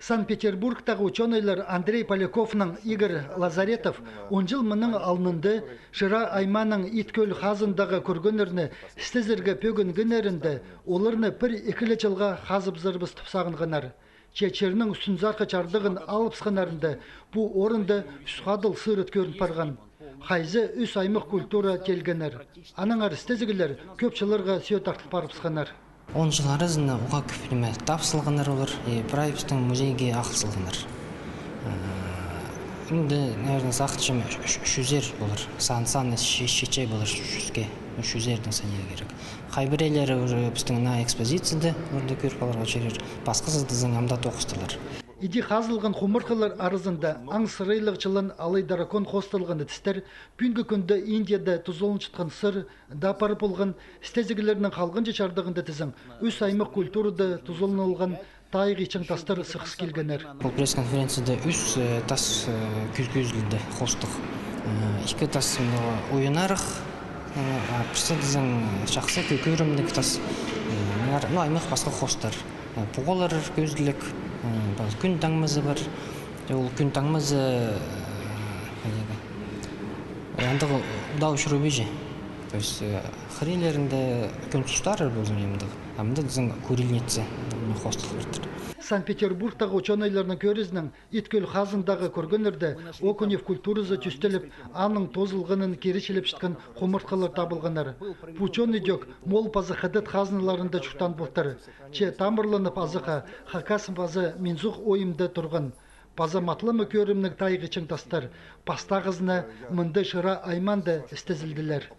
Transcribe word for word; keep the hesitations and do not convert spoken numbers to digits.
Санкт-Петербургтағы учёныйлар Андрей Поляковнаң Игорь Лазаретов он чыл мының алнында Шира аймааның Ит кӧл хазындағы кӧргеннерні істезерге пӧгінгеннерінде, оларны пір-ікі ле чылға хазыбызарбыс тіп сағынғаннар. Че чернің ӱстӱнзархы чардығын алыбысханнарында пу орында ӱс хадыл сырыт кӧрін парған. Хайзы ӱс аймах культура тилгеннер. Аннаңар істезіглер кӧп чылларға сӧӧ тартыл парыбысханнар. Он чыл аразында уғаа кӧп ниме табыс салғаннар олар, и прай пістің музейге ахыл салғаннар. Э, ӱнде, наверное, сағынчам, ӱс, ӱс чӱзер полар. Сан, саны че-, чече полар ӱс чӱзге, ӱс чӱзердең санирға кирек. Хай пірелері уже пістің наа экспозицияда, оларны кӧріп аларға чарир. Пасхазы тізең амды тоғыстылар. Іди хазылған хумартхылар аразында аң сырайлығ чылан алай дракон хоосталған тістер, пӱӱнгі кӱнде Индияда тузаланчатхан сыр, даа пар полған, істезіглернің халғанҷы чардығында тізең ӱс аймах культурада тузаланылған тайығ итчең тастар сығыс килгеннер. Ол пресс-конференцияда ӱс, э, тас, э, кӧ-, кӧзіділді, хоостығ. Э, ікі тас мындағ ойынарах, э, а пірсі тізең чахсы кӧ-, кӧрімніг тас. Э, мынар, ну, аймах пасха хоостар. Э, пуғалар кӧзіділіг, э, пазы кӱн таңмазы пар. Ол кӱн таңмазы, э, хайдағ, э, андағ удаа учурабинча. То есть, э, хыринларында кӱн тустары ползын, андағ. А мында тізең курильница, хоостығ пирдір. Санкт-Петербургтағы учёныйларның кӧрізінең, Ит кӧл хазындағы кӧргеннерде окунев культуразы тӱстеліп, аның тоозылғанын киречілепчеткен хумартхылар табылғаннар. Пу чон идӧк мол паза хыдат хазналарында чуртаан полтыр. Че тамырланып азахха Хакас паза Минзух ойымда турған. Паза матлама кӧрімніг тайығ итчең тастар пастағызына мында Шира аймаанда істезілділер.